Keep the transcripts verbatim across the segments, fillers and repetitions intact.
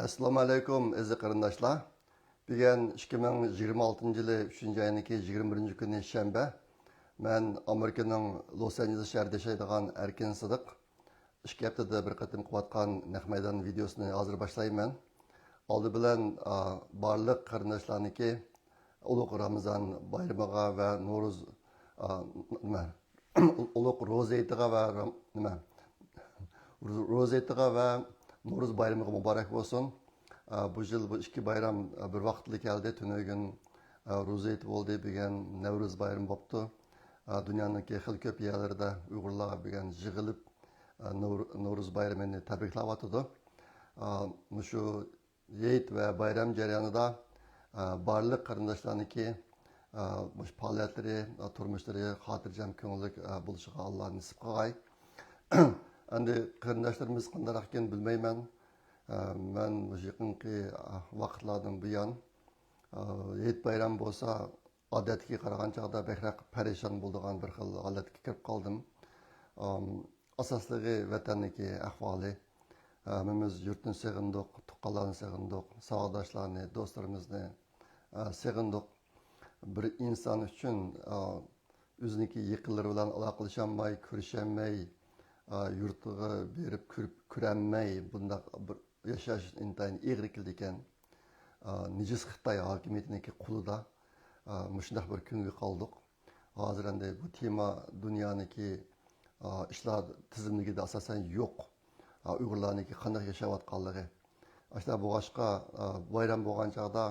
ئەسسالامۇ ئەلەيكۇم، ئەزىز قېرىنداشلار. بۈگۈن ئىككى مىڭ يىگىرمە ئالتىنچى يىلى ئۈچىنچى ئاينىڭكى يىگىرمە بىرىنچى كۈنى شەنبە. مەن ئامېرىكىنىڭ لوس ئانژېلېس شەھىرىدە ياشايدىغان ئەركىن سىدىق. ئىككى ھەپتىدە بىر قېتىم قىلىۋاتقان نەق مەيدان ۋىدېئوسىنى ھازىر باشلايمەن. ئالدى بىلەن، ئا، بارلىق قېرىنداشلارنىڭكى ئۇلۇغ رامىزان بايرىمىغا ۋە نورۇز، ئا، نېمە، ئۇلۇغ روزا ھېيتىغا ۋە رام-، نېمە، روزا ھېيتىغا ۋە نورۇز بايرىمىغا مۇبارەك بولسۇن. ئا، بۇ يىل بۇ ئىككى بايرام، ئا، بىر ۋاقىتلا كەلدى. تۈنۈگۈن، ئا، روزا ھېيتى بولدى، بۈگۈن نەۋرۇز بايرىمى بوپتۇ. ئا، دۇنيانىڭكى خېلى كۆپ يەرلىرىدە ئۇيغۇرلار بۈگۈن يىغىلىپ، ئا، نور-، نورۇز بايرىمىنى تەبرىكلەۋاتىدۇ. ئا، مۇشۇ ھېيت ۋە بايرام جەريانىدا، ئا، بارلىق قېرىنداشلارنىڭكى، ئا، مۇشۇ پائالىيەتلىرى، ئا، تۇرمۇشلىرى خاتىرجەم، كۆڭۈللۈك، ئا، بولۇشىغا ئاللا نېسىپ قىلغاي. ئەمدى قېرىنداشلىرىمىز قانداقكىن بىلمەيمەن. ئا، مەن مۇشۇ يېقىنقى، ئا، ۋاقىتلاردىن بۇيان، ئا، ھېيت بايرام بولسا ئادەتتىكىگە قارىغان چاغدا بەكرەك پەرىشان بولىدىغان بىر خىل ھالەتكە كىرىپ قالدىم. ئام، ئاساسلىقى ۋەتەننىڭكى ئەھۋالى. ھەممىمىز يۇرتنى سېغىندۇق، تۇغقانلارنى سېغىندۇق، ساۋاقداشلارنى، دوستلىرىمىزنى، ئە، سېغىندۇق. بىر ئىنسان ئۈچۈن، ئە، ئۆزىنىڭكى يېقىنلىرى بىلەن ئالاقىلىشالماي، كۆرۈشەلمەي، ئە، يۇرتىغا بېرىپ كۆرۈپ، كۆرەلمەي، بۇنداق بىر ياشاش ئىنتايىن ئېغىر كېلىدىكەن. ئە، نىجىس خىتاي ھاكىمىيىتىنىڭكى قولىدا، ئە، مۇشۇنداق بىر كۈنگە قالدۇق. ھازىر ئەمدى بۇ تېما دۇنيانىڭكى، ئا، ئىشلار تىزىملىكىدە ئاساسەن يوق. ئا، ئۇيغۇرلارنىڭكى قانداق ياشاۋاتقانلىقى. ئاشۇنداق بولغاچقا، ئا، بايرام بولغان چاغدا،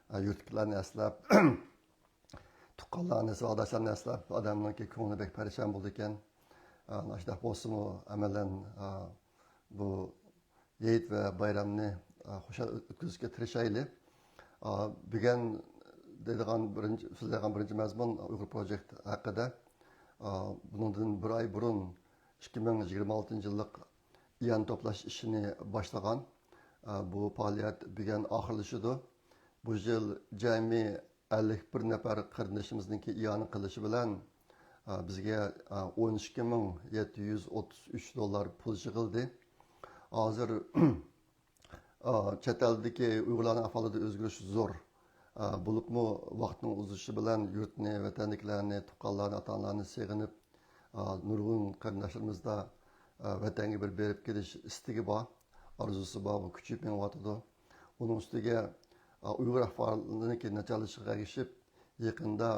ئا، يۇرتتىكىلەرنى ئەسلەپ، تۇغقانلارنى، ساۋاقداشلارنى ئەسلەپ، ئادەمنىڭكى كۆڭلى بەك پەرىشان بولىدىكەن. ئا، ئاشۇنداق بولسىمۇ، ئەمەلەن، ئا، بۇ ھېيت ۋە بايرامنى، ئا، خۇشال ئۆتكۈزۈشكە تىرىشايلى. ئا، بۈگۈن دەيدىغان بىرىنچى، سۆزلەيدىغان بىرىنچى مەزمۇن ئۇيغۇر پروجېكت ھەققىدە. ئا، بۇنىڭدىن بىر ئاي بۇرۇن ئىككى مىڭ يىگىرمە ئالتىنچى يىللىق ئىئانە توپلاش ئىشىنى باشلىغان. ئا، بۇ پائالىيەت بۈگۈن ئاخىرلىشىدۇ. بۇ يىل جەمئىي ئەللىك بىر نەپەر قېرىندىشىمىزنىڭكى ئىئانە قىلىشى بىلەن، ئا، بىزگە، ئا، ئون ئىككى مىڭ يەتتە يۈز ئوتتۇز ئۈچ دوللار پۇل يىغىلدى. ھازىر، ئا، چەت ئەلدىكى ئۇيغۇرلارنىڭ ئەھۋالىدا ئۆزگىرىش زور. ئا، بولۇپمۇ ۋاقىتنىڭ ئۇزىشى بىلەن يۇرتنى، ۋەتەندىكىلەرنى، تۇغقانلارنى، ئاتا-ئانىلارنى سېغىنىپ، ئا، نۇرغۇن قېرىنداشلىرىمىزدا، ئا، ۋەتەنگە بىر بېرىپ كېلىش ئىستىكى بار، ئارزۇسى بار، بۇ كۈچىيىپ مېڭىۋاتىدۇ. ئۇنىڭ ئۈستىگە، ئا، ئۇيغۇر ئەھۋالىنىڭكى ناچارلىشىشىغا ئەگىشىپ، يېقىندا،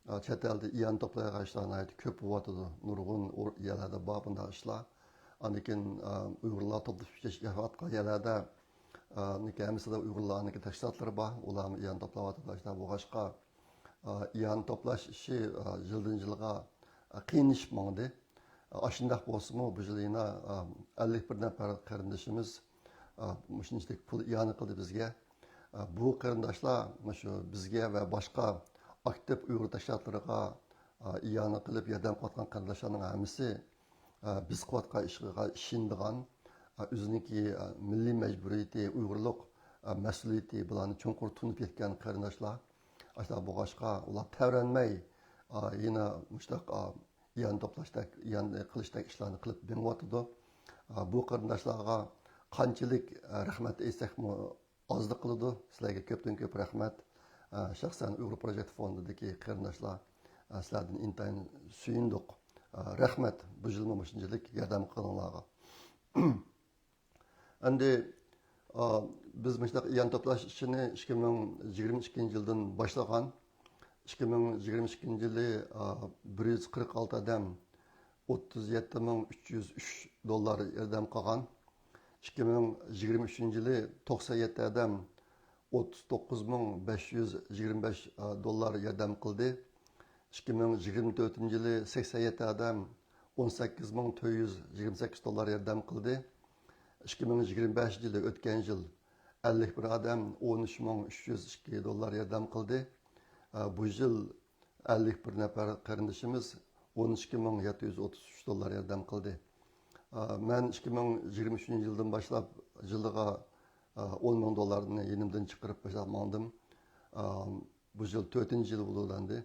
ئا، چەت ئەلدە ئىئانە توپلايدىغان ئىشلار ناھايىتى كۆپ بولۇۋاتىدۇ. نۇرغۇن ئور-، يەرلەردە بار بۇنداق ئىشلار. ئاندىن كېيىن، ئا، ئۇيغۇرلار توپلىشىپ ياشاۋاتقان يەرلەردە، ئا، نىكى ھەممىسىدە ئۇيغۇرلارنىڭكى تەشكىلاتلىرى بار. ئۇلارمۇ ئىئانە توپلاۋاتىدۇ. شۇنداق بولغاچقا، ئا، ئىئانە توپلاش ئىشى، ئا، يىلدىن يىلغا، ئا، قىيىنلىشىپ ماڭدى. ئا، ئاشۇنداق بولسىمۇ، بۇ يىل يەنە، ئا، ئەللىك بىر نەپەر قېرىندىشىمىز، ئا، مۇشۇنچىلىك پۇل ئىئانە قىلدى بىزگە. ئا، بۇ قېرىنداشلار مۇشۇ بىزگە ۋە باشقا ئاكتىپ ئۇيغۇر تەشكىلاتلىرىغا، ئا، ئىئانە قىلىپ ياردەم قىلىۋاتقان قېرىنداشلارنىڭ ھەممىسى، ئا، بىز قىلىۋاتقان ئىشقا ئىشىنىدىغان، ئا، ئۆزىنىڭكى، ئا، مىللىي مەجبۇرىيىتى، ئۇيغۇرلۇق، ئا، مەسئۇلىيىتى بۇلارنى چوڭقۇر تونۇپ يەتكەن قېرىنداشلار. ئاشۇنداق بولغاچقا، ئۇلار تەۋرەنمەي، ئا، يەنە مۇشۇنداق، ئا، ئىئانە توپلاشتەك، ئىئانە قىلىشتەك ئىشلارنى قىلىپ مېڭىۋاتىدۇ. ئا، بۇ قېرىنداشلارغا قانچىلىك، ئا، رەھمەت ئېيتساقمۇ ئازلىق قىلىدۇ. سىلەرگە كۆپتىن كۆپ رەھمەت. ئا، شەخسەن ئۇيغۇر پروجېكت فوندىدىكى قېرىنداشلار، ئا، سىلەردىن ئىنتايىن سۆيۈندۇق. ئا، رەھمەت، بۇ يىلمۇ مۇشۇنچىلىك ياردەم قىلغىنىڭلارغا. ئەمدى، ئا، بىز مۇشۇنداق ئىئانە توپلاش ئىشىنى ئىككى مىڭ يىگىرمە ئىككىنچى يىلدىن باشلىغان. ئىككى مىڭ يىگىرمە ئىككىنچى يىلى، ئا، بىر يۈز قىرىق ئالتە ئادەم ئوتتۇز يەتتە مىڭ ئۈچ يۈز ئۈچ دوللار ياردەم قىلغان. ئىككى مىڭ يىگىرمە ئۈچىنچى يىلى توقسان يەتتە ئادەم ئوتتۇز توققۇز مىڭ بەش يۈز يىگىرمە بەش دوللار ياردەم قىلدى. ئىككى مىڭ يىگىرمە تۆتىنچى يىلى سەكسەن يەتتە ئادەم ئون سەككىز مىڭ تۆت يۈز يىگىرمە سەككىز دوللار ياردەم قىلدى. ئىككى مىڭ يىگىرمە بەشىنچى يىلى، ئۆتكەن يىل، ئەللىك بىر ئادەم ئون ئۈچ مىڭ ئۈچ يۈز ئىككى دوللار ياردەم قىلدى. ئە، بۇ يىل ئەللىك بىر نەپەر قېرىندىشىمىز ئون ئىككى مىڭ يەتتە يۈز ئوتتۇز ئۈچ دوللار ياردەم قىلدى. ئە، مەن ئىككى مىڭ يىگىرمە ئۈچىنچى يىلدىن باشلاپ يىلىغا، ئە، ئون مىڭ دوللارنى يېنىمدىن چىقىرىپ باشلاپ ماڭدىم. ئە، بۇ يىل تۆتىنچى يىل بولىدۇ ئەمدى.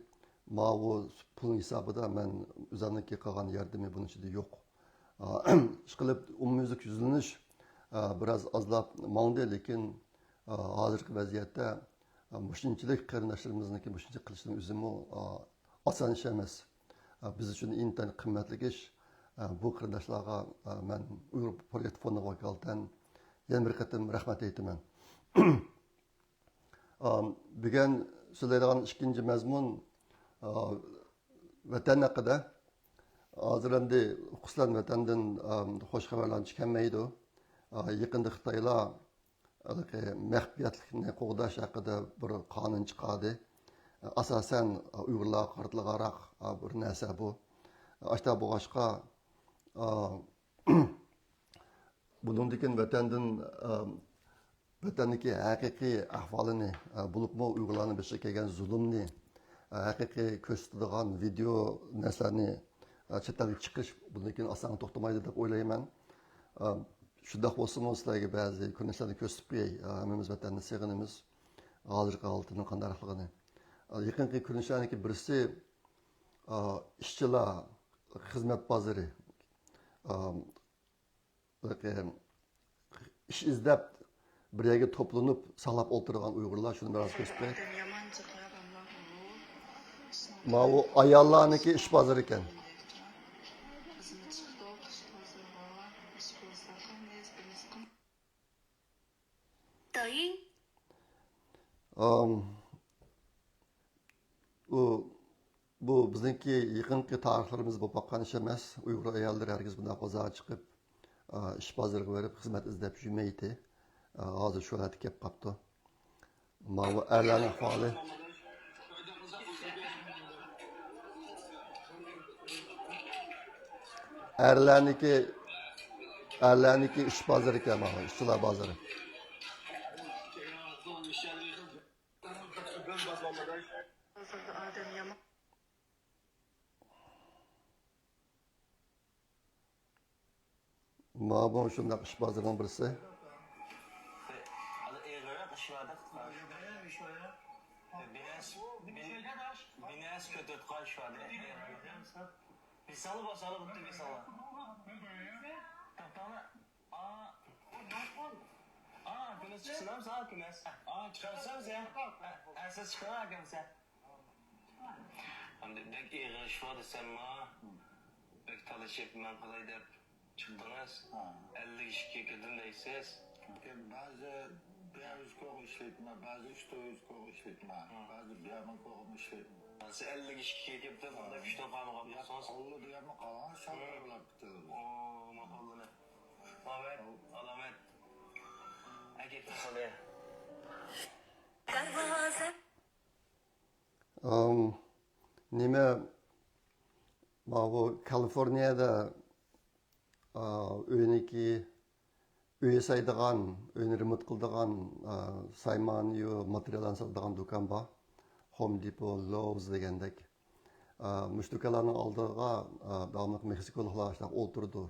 ماۋۇ پۇلنىڭ ھېسابىدا مەن ئۆزۈمنىڭكى قىلغان ياردىمى بۇنىڭ ئىچىدە يوق. ئە، ئىشقىلىپ، ئومۇميۈزلۈك يۈزلىنىش، ئا، بىراز ئازلاپ ماڭدى، لېكىن، ئا، ھازىرقى ۋەزىيەتتە، ئا، مۇشۇنچىلىك قېرىنداشلىرىمىزنىڭكى مۇشۇنچە قىلىشىنىڭ ئۆزىمۇ، ئا، ئاسان ئىش ئەمەس. ئا، بىز ئۈچۈن ئىنتايىن قىممەتلىك ئىش. ئا، بۇ قېرىنداشلارغا، ئا، مەن ئۇيغۇر پرويېكت فوندىغا ۋاكالىتەن يەنە بىر قېتىم رەھمەت ئېيتىمەن. ئا، بۈگۈن سۆزلەيدىغان ئىككىنچى مەزمۇن، ئا، ۋەتەن ھەققىدە. ھازىر ئەمدى خۇسۇسەن ۋەتەندىن، ئا، خوش خەۋەرلەر ئانچە كەلمەيدۇ. ئا، يېقىندا خىتايلار ھېلىقى مەخپىيەتلىكنى قوغداش ھەققىدە بىر قانۇن چىقاردى. ئاساسەن ئۇيغۇرلارغا قارىتىلغانراق بىر نەرسە بۇ. ئاشتا بولغاچقا، بۇنىڭدىن كېيىن ۋەتەندىن، ۋەتەندىكى ھەقىقىي ئەھۋالىنى، بولۇپمۇ ئۇيغۇرلارنىڭ بېشىغا كەلگەن زۇلۇمنى، ھەقىقىي كۆرسىتىدىغان ۋىدېئو نەرسىلەرنى، ئە، چەت ئەلگە چىقىرىش بۇندىن كېيىن ئاسانغا توختىمايدۇ دەپ ئويلايمەن. ئە، شۇنداق بولسىمۇ سىلەرگە بەزى كۆرۈنۈشلەرنى كۆرسىتىپ قوياي. ئە، ھەممىمىز ۋەتەننى سېغىنىمىز. ھازىرقى ھالىتىنىڭ قانداقلىقىنى. ئە، يېقىنقى كۆرۈنۈشلەرنىڭكى بىرسى، ئە، ئىشچىلار خىزمەت بازىرى. ئە، ئىش ئىزدەپ، بىر يەرگە توپلىنىپ، ساقلاپ ئولتۇرىدىغان ئۇيغۇرلار، شۇنى بىراز كۆرسىتەي. ماۋۇ ئاياللارنىڭكى ئىش بازىرى ئىكەن. ئام، ئۇ، بۇ بىزنىڭكى يېقىنقى تارىخلىرىمىز بولۇپ باققان ئىش ئەمەس. ئۇيغۇر ئاياللىرى ھەرگىز بۇنداق بازارغا چىقىپ، ئا، ئىش بازىرىغا بېرىپ خىزمەت ئىزدەپ يۈرمەيتتى. ئا، ھازىر شۇ ھالەتكە كەپ قاپتۇ. ماۋۇ ئەرلەرنىڭ ئەھۋالى. ئەرلەرنىڭكى، ئەرلەرنىڭكى ئىش بازىرى ئىكەن، ماۋۇ ئىشچىلار بازىرى. مانا بۇ شۇنداق ئىش بازىرىنىڭ بىرسى. بىنەس، بىنەس كۆتۈرتقان شۇ. بىسالا باسالا بۇتتا بىسالا. توختاڭلار. ئا، كۈنەس چىقسىلام ساڭا كۈنەس. ئا، چىقارسام سەن. ئە، سىز چىقىڭ ئاكام سەن. ئەمدى بەك ئېغىر ئىش بار دېسەمما، بەك تالىشىپ مەن قىلاي دەپ چىقتىڭىز. ھە. ئەللىك ئىككىگە كىردىم دەيسىز. بەزى بىر يۈز كوغا ئىشلەيتتىم، بەزى ئۈچ تۆت يۈز كوغا ئىشلەيتتىم، ھە. بەزى بىر مىڭ كوغا ئىشلەيتتىم. سىز ئەللىك ئىككىگە كېلىپتۇ، مۇنداق كۈچتىن قالمىغان بولسىڭىز. ئاللا دېگەنمۇ قالغان شاللار بولۇپ كېتىدۇ. ئۇ، ماقۇل بولدى. ئامەت، ئالامەت. ئەكەپ تاشلىدى. ئام، نېمە، ماۋۇ كالىفورنىيەدە، ئا، ئۆينىكى، ئۆي ياسايدىغان، ئۆينى رېمونت قىلىدىغان، ئا، سايمانيۇ ماتېرىياللارنى ساتىدىغان دۇكان بار. ھوم دېپو، لوۋز دېگەندەك. ئا، مۇشۇ دۇكانلارنىڭ ئالدىغا، ئا، داۋاملىق مېكسىكولۇقلار شۇنداق ئولتۇرىدۇ.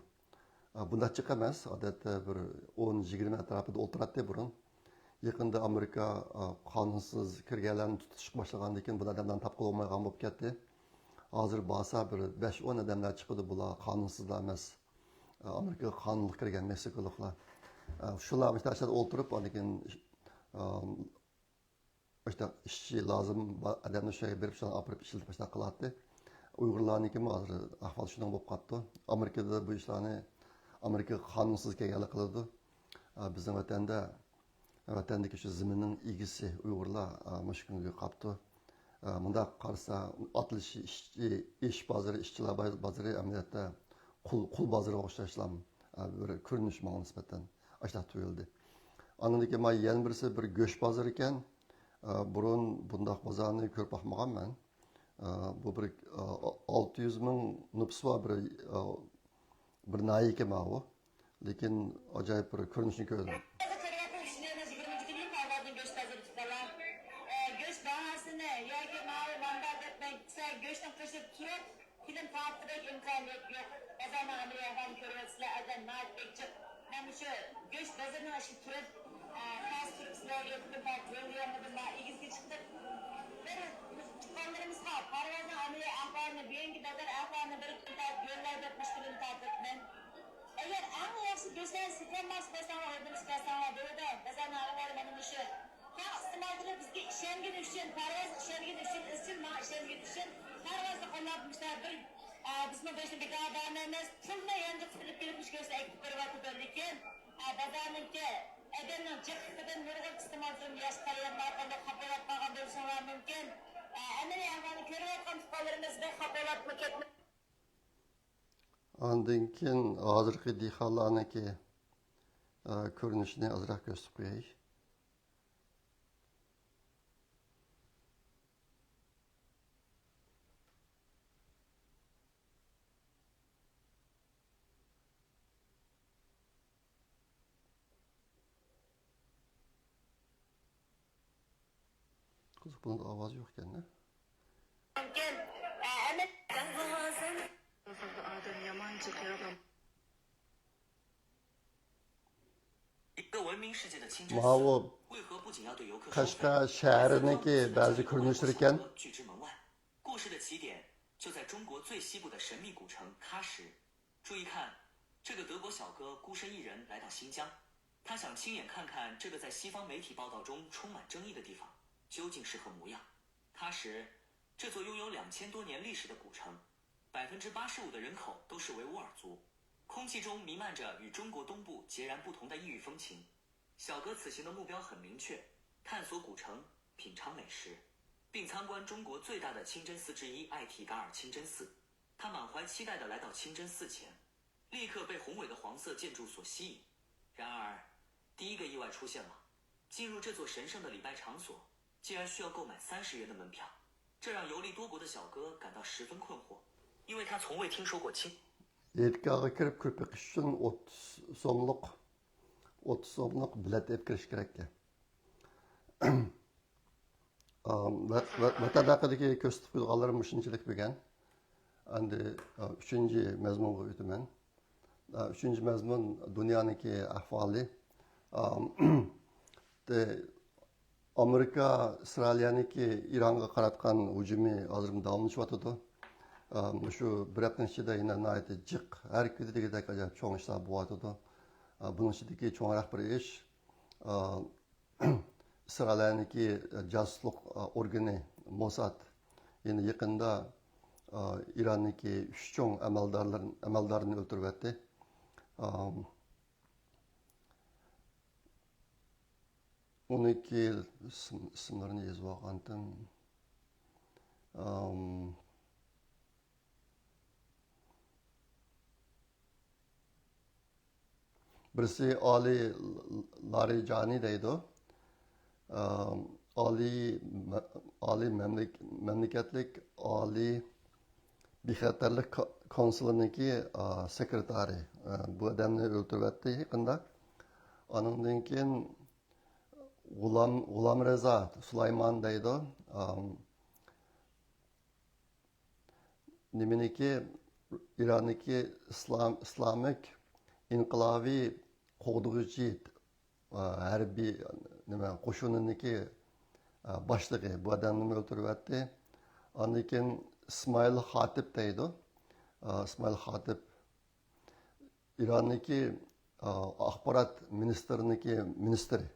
ئا، بۇنداق جىق ئەمەس، ئادەتتە بىر ئون، يىگىرمە ئەتراپىدا ئولتۇراتتى بۇرۇن. يېقىندا ئامېرىكا، ئا، قانۇنسىز كىرگەنلەرنى تۇتۇشقا باشلىغاندىن كېيىن بۇنداق ئادەملەرنى تاپقىلى بولمايدىغان بولۇپ كەتتى. ھازىر بارسا بىر بەش، ئون ئادەملەر چىقىدۇ، بۇلار قانۇنسىزلار ئەمەس. ئا، ئامېرىكىغا قانۇنلۇق كىرگەن مېكسىكولۇقلار. ئا، شۇلار مۇشۇنداق ئولتۇرۇپ، ئاندىن كېيىن، ئا، ئاشۇنداق ئىشچى لازىم بار ئادەمنى شۇ يەرگە بېرىپ، شۇلارنى ئاپىرىپ ئىشلىتىپ، ئاشۇنداق قىلاتتى. ئۇيغۇرلارنىڭكىمۇ ھازىر ئەھۋال شۇنىڭ بولۇپ قاپتۇ. ئامېرىكىدا بۇ ئىشلارنى، ئامېرىكىغا قانۇنسىز كەلگەنلەر قىلىدۇ. ئا، بىزنىڭ ۋەتەندە، ۋەتەندىكى شۇ زېمىننىڭ ئىگىسى ئۇيغۇرلار، ئا، مۇشۇ كۈنگە قاپتۇ. ئا، مۇنداق قارىسا، ئاتىلىش ئىشچى، ئىش بازىرى، ئىشچىلار باز-، بازىرى ئەمەلىيەتتە قۇل، قۇل بازىرىغا ئوخشاشلا، ئا، بىر كۆرۈنۈش ماڭا نىسبەتەن ئاشۇنداق تۇيۇلدى. ئاندىن كېيىن مانا يەنە بىرسى بىر گۆش بازىرى ئىكەن. ئا، بۇرۇن بۇنداق بازارنى كۆرۈپ باقمىغان مەن. ئا، بۇ بىر، ئا، ئالتە يۈز مىڭ نوپۇسى بار بىر، ئا، بىر ناھىيە ئىكەن ماۋۇ. لېكىن ئاجايىپ بىر كۆرۈنۈشنى كۆردۈم. ھازىر كۆرۈۋاتقان ئىشنى يەنە يىگىرمە يىل قالغاندىن گۆش بازىرى تۇتقانلار. ئە، گۆش باھاسىنى ياكى ماۋۇ ماندا دەپ مەن كىسە گۆشنىڭ قېشىدا تۇرۇپ، فىلىم تارتقۇدەك ئىمكانىيەت يوق. بازارنىڭ ئەمەلىي ئەھۋالىنى كۆرۈۋاتىسىلەر، ئادەم ناھايىتى بەك جىق. مەن مۇشۇ گۆش بازىرىنىڭ ئىچىدە تۇرۇپ، ئە، تەس تۇرۇپ سىلەرگە يېقىندىن تارتىپ يول يۈرەلمىدىم، مانا ئېگىزگە چىقتىم. بىر تۇغقانلىرىمىزغا پەرۋازنىڭ ئەمەلىي ئەھۋالىنى، بۈگۈنكى بازار ئەھۋالىنى بىر كۈن تارتىپ يوللاي دەپ مۇشۇ فىلىم تارتىۋاتىمەن. ئەگەر ئەڭ ياخشى سەن سېتىۋالماس بولساڭلار، ئوردىن چىقارساڭلار دەيدۇ. بازارنىڭ ئەھۋالى مانا مۇشۇ. خەق ئىستېمالچىلار بىزگە ئىشەنگىنى ئۈچۈن، پەرۋازغا ئىشەنگىنى ئۈچۈن، ئىزچىل ماڭا ئىشەنگىنى ئۈچۈن پەرۋازنى قوللاپ مۇشۇنداق بىر، ئە، بىزمۇ بېشىنى بىكار بەرمەيمىز. پۇلنى يانچۇققا سېلىپ كېلىپ مۇشۇ كۆرسە ئەكىتىپ بېرىۋاتىدۇ. لېكىن، ئە، بازارنىڭكى ئادەمنىڭ جىقلىقىدىن نۇرغۇن ئىستېمالچىلار ياش قارىيانلار قانداق خاپا بولۇپ قالغان بولۇشۇڭلار مۇمكىن. ئە، ئەمەلىي ئەھۋالنى كۆرۈۋاتقان پۇقرالىرىمىز بەك خاپا بولۇپمۇ كەتمە- ئاندىن كېيىن ھازىرقى دېھقانلارنىڭكى، ئە، كۆرۈنۈشىنى ئازراق كۆرسىتىپ قوياي. قىزىق، بۇنىڭدا ئاۋاز يوق ئىكەن-دە. ماۋۇ قەشقەر شەھىرىنىڭكى بەزى كۆرۈنۈشلىرى ئىكەن. 故事的起点就在中国最西部的神秘古城喀什。注意看，这个德国小哥孤身一人来到新疆，他想亲眼看看这个在西方媒体报道中充满争议的地方究竟是何模样。喀什，这座拥有两千多年历史的古城，百分之八十五的人口都是维吾尔族，空气中弥漫着与中国东部截然不同的异域风情。小哥此行的目标很明确，探索古城，品尝美食，并参观中国最大的清真寺之一艾提嘎尔清真寺。他满怀期待地来到清真寺前，立刻被宏伟的黄色建筑所吸引。然而，第一个意外出现了。进入这座神圣的礼拜场所，竟然需要购买三十元的门票，这让游历多国的小哥感到十分困惑，因为他从未听说过清- ئېتىكاغا كىرىپ كۆرۈپ بېقىش ئۈچۈن ئوتتۇز سوملۇق، ئوتتۇز سوملۇق بېلەت ئېلىپ كىرىش كېرەككەن. ئا، ۋە-، ۋە-، ۋەتەن ھەققىدىكى كۆرسىتىپ قويىدىغانلىرىم مۇشۇنچىلىك بۈگۈن. ئەمدى، ئا، ئۈچىنچى مەزمۇنغا ئۆتىمەن. ئا، ئۈچىنچى مەزمۇن دۇنيانىڭكى ئەھۋالى. ئا، دە-، ئامېرىكا ئىسرائىلىيەنىڭكى ئىرانغا قاراتقان ھۇجۇمى ھازىرمۇ داۋاملىشىۋاتىدۇ. ئا، مۇشۇ بىر ھەپتىنىڭ ئىچىدە يەنە ناھايىتى جىق، ھەر كۈنى دېگۈدەك ئاجايىپ چوڭ ئىشلار بولۇۋاتىدۇ. ئا، بۇنىڭ ئىچىدىكى چوڭراق بىر ئىش، ئا، ئىسرائىلىيەنىڭكى جاسۇسلۇق ئورگىنى موساد يەنە يېقىندا، ئا، ئىراندىكى ئۈچ چوڭ ئەمەلدارلىرىنى، ئەمەلدارىنى ئۆلتۈرۈۋەتتى. ئا، ئۇنىڭكى ئىسىم-، ئىسىملىرىنى يېزىۋالغانتىم. ئا، بىرسى ئالىي لارىجانى دەيدۇ. ئالىي، ئالىي مەملىك-، مەملىكەتلىك ئالىي بىخەتەرلىك كونسۇلىنىڭكى سېكرېتارى. بۇ ئادەمنى ئۆلتۈرۈۋەتتى يېقىندا. ئانىڭدىن كېيىن غۇلام، غۇلامرەزا سۇلايمان دەيدۇ. نېمىنىكى، ئىراندىكى ئىسلام، ئىسلامىك ئىنقىلابىي قوغدىغۇچى، ئا، ھەربىي، نېمە، قوشۇنىنىكى، ئا، باشلىقى بۇ ئادەمنىمۇ ئۆلتۈرۈۋەتتى. ئاندىن كېيىن ئىسمائىل خاتىپ دەيدۇ. ئا، ئىسمائىل خاتىپ ئىراننىڭكى، ئا، ئاخبارات مىنىستىرىنىڭكى مىنىستىرى،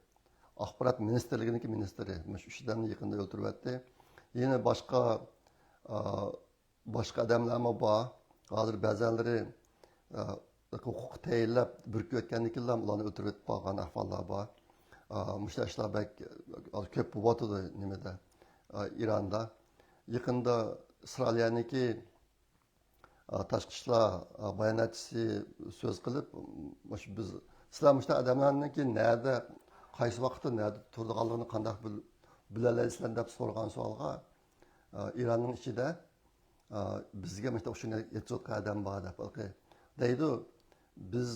ئاخبارات مىنىستىرلىكىنىڭكى مىنىستىرى. مۇشۇ ئۈچ ئادەمنى يېقىندا ئۆلتۈرۈۋەتتى. يەنە باشقا، ئا، باشقا ئادەملەرمۇ بار. ھازىر بەزەنلىرى، ئا، ھوقۇق تەيىنلەپ بۈركۈۋەتكەندىن كېيىنلا ئۇلارنى ئۆلتۈرۈۋېتىپ قالغان ئەھۋاللار بار. ئا، مۇشۇنداق ئىشلار بەك، ئا، كۆپ بولۇۋاتىدۇ نېمىدە، ئا، ئىراندا. يېقىندا ئىسرائىلىيەنىڭكى ئا، تاشقى ئىشلار، ئا، باياناتچىسى سۆز قىلىپ، مۇشۇ بىز، سىلەر مۇشۇنداق ئادەملەرنىڭكى نەدە، قايسى ۋاقىتتا نەدە تۇرىدىغانلىقىنى، قانداق بىل-، بىلەلەيسىلەر دەپ سورىغان سوئالغا، ئا، ئىراننىڭ ئىچىدە، ئا، بىزگە مۇشۇنداق ئۇچۇرنى يەتكۈزۈۋاتقان ئادەم بار دەپ، دەيدۇ. بىز،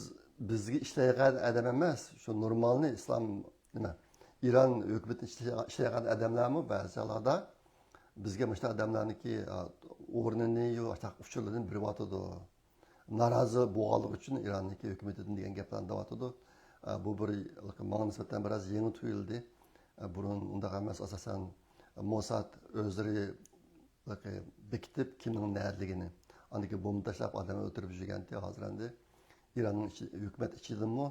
بىزگە ئىشلەيدىغان ئادەم ئەمەس، شۇ نورمالنى ئىسلام، نېمە، ئىران ھۆكۈمىتىنى ئىشلەي-، ئىشلەيدىغان ئادەملەرمۇ بەزى چاغلاردا بىزگە مۇشۇنداق ئادەملەرنىڭكى، ئا، ئورنىنى يو-، ئۇچۇرلىرىنى بېرىۋاتىدۇ. نارازى بولغانلىقى ئۈچۈن ئىراننىڭكى ھۆكۈمىتىدىن دېگەن گەپلەرنى دەۋاتىدۇ. ئا، بۇ بىر ماڭا نىسبەتەن بىراز يېڭى تۇيۇلدى. ئا، بۇرۇن ئۇنداق ئەمەس، ئاساسەن موساد ئۆزلىرى بېكىتىپ، كىمنىڭ نەدىلىكىنى. ئاندىن كېيىن بومبا تاشلاپ، ئادەم ئۆلتۈرۈپ يۈرگەنتى، ھازىر ئەمدى ئىراننىڭ ئىچى، ھۆكۈمەت ئىچىدىمۇ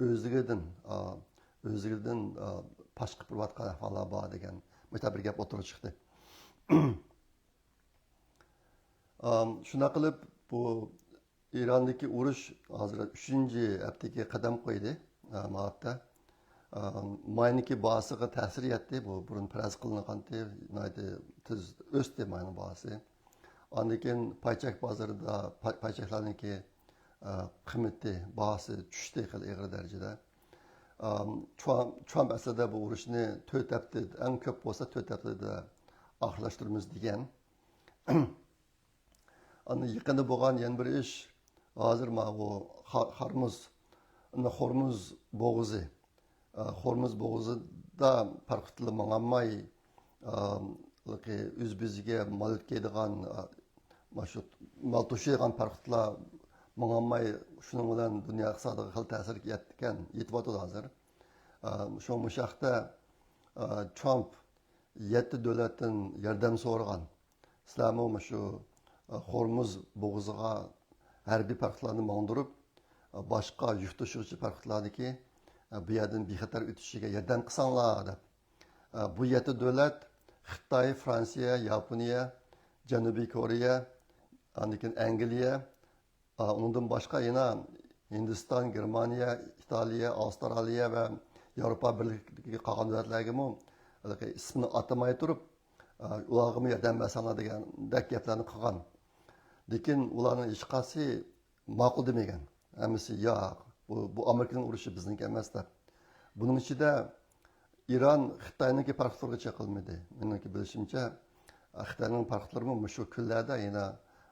ئۆزلىرىدىن، ئا، ئۆزلىرىدىن، ئا، پاش قىلىپ بېرىۋاتقان ئەھۋاللار بار دېگەن مۇشۇنداق بىر گەپ ئوتتۇرىغا چىقتى. ئام، شۇنداق قىلىپ، بۇ ئىراندىكى ئۇرۇش ھازىر ئۈچىنچى ھەپتىگە قەدەم قويدى، ئا، مارتتا. ئا، ماينىڭكى باھاسىغا تەسىر يەتتى. بۇ بۇرۇن پەرەز قىلىنغانتى، ناھايىتى تېز ئۆستى ماينىڭ باھاسى. ئاندىن كېيىن پايچەك بازىرىدا، پاي-، پايچەكلەرنىڭكى، ئا، قىممىتى، باھاسى چۈشتى خېلى ئېغىر دەرىجىدە. ئام، ترامپ، ترامپ ئەسلىدە بۇ ئۇرۇشنى تۆت ھەپتە، ئەڭ كۆپ بولسا تۆت ھەپتىدە ئاخىرلاشتۇرىمىز دېگەن. ئاندىن يېقىندا بولغان يەنە بىر ئىش، ھازىر ماۋۇ خا-، خارمۇز، خورمۇز بوغۇزى، ئا، خورمۇز بوغۇزىدا پاراخوتلار ماڭالماي، ئا، ئۆزبېزىگە مال يۆتكەيدىغان، ئا، مانا شۇ مال توشۇيدىغان پاراخوتلار ماڭالماي، شۇنىڭ بىلەن دۇنيا ئىقتىسادىغا خېلى تەسىر يەتكەن، يېتىۋاتىدۇ ھازىر. ئا، شۇ مۇشۇ ھەقتە، ئا، ترامپ يەتتە دۆلەتتىن ياردەم سورىغان. سىلەرمۇ مۇشۇ، ئە، خورمۇز بوغۇزىغا ھەربىي پاراخوتلارنى ماڭدۇرۇپ، ئە، باشقا يۈك توشۇغۇچى پاراخوتلارنىڭكى، ئە، بۇ يەردىن بىخەتەر ئۆتۈشىگە ياردەم قىلساڭلار، دەپ. ئە، بۇ يەتتە دۆلەت، خىتاي، فرانسىيە، ياپونىيە، جەنۇبىي كورېيە، ئاندىن كېيىن ئەنگلىيە، ئا، ئۇنىڭدىن باشقا يەنە ھىندىستان، گېرمانىيە، ئىتالىيە، ئاۋسترالىيە ۋە ياۋروپا بىرلىكىدىكى قالغان دۆلەتلەرگىمۇ ھېلىقى ئىسمىنى ئاتىماي تۇرۇپ، ئا، ئۇلارغىمۇ ياردەم بەرسەڭلار دېگەندەك گەپلەرنى قىلغان. لېكىن ئۇلارنىڭ ھېچقايسى ماقۇل دېمىگەن. ھەممىسى ياق، بۇ، بۇ ئامېرىكىنىڭ ئۇرۇشى، بىزنىڭكى ئەمەس دەپ. بۇنىڭ ئىچىدە ئىران خىتاينىڭكى پاراخوتلىرىغا چېقىلمىدى. مېنىڭكى بىلىشىمچە، خىتاينىڭ پاراخوتلىرىمۇ مۇشۇ كۈنلەردە يەنە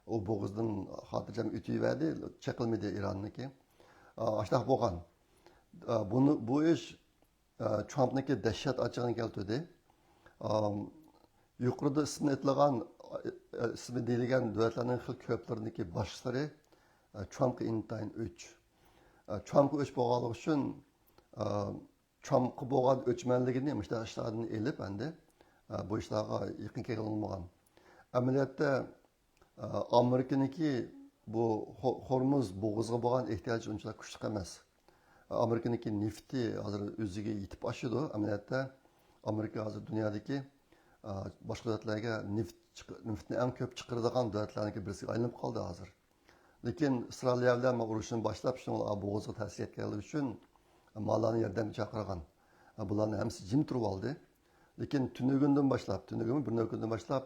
ئۇ بوغۇزدىن خاتىرجەم ئۆتۈۋەردى، چېقىلمىدى ئىراننىڭكى. ئاشۇنداق بولغان. بۇنى، بۇ ئىش ترامپنىڭكى دەھشەت ئاچچىقىنى كەلتۈردى. يۇقىرىدا ئىسمى ئېيتىلغان، ئىسمى دېيىلگەن دۆلەتلەرنىڭ خېلى كۆپلىرىنىڭكى باشلىرى ترامپقا ئىنتايىن ئۆچ. ترامپقا ئۆچ بولغانلىقى ئۈچۈن، ترامپقا بولغان ئۆچمەنلىكىنى مۇشۇنداق ئىشلاردىن ئېلىپ، ئەمدى، ئە، بۇ ئىشلارغا يېقىن كەلگىلى بولمىغان. ئەمەلىيەتتە، ئە، ئامېرىكىنىڭكى بۇ خو-، خورمۇز بوغۇزىغا بولغان ئېھتىياجى ئۇنچىلىك كۈچلۈك ئەمەس. ئامېرىكىنىڭكى نېفىتى ھازىر ئۆزىگە يېتىپ ئاشىدۇ. ئەمەلىيەتتە، ئامېرىكا ھازىر دۇنيادىكى، ئە، باشقا دۆلەتلەرگە نېفىت چىق-، نېفىتنى ئەڭ كۆپ چىقىرىدىغان دۆلەتلەرنىڭكى بىرسىگە ئايلىنىپ قالدى ھازىر. لېكىن ئىسرائىلىيە بىلەن ئۇرۇشنى باشلاپ، شۇنىڭ بوغۇزىغا تەسىر يەتكەنلىكى ئۈچۈن ماللارنى ياردەمگە چاقىرغان. بۇلارنى ھەممىسى جىم تۇرۇۋالدى. لېكىن تۈنۈگۈندىن باشلاپ، تۈنۈگۈنمۇ بىر كۈندىن باشلاپ،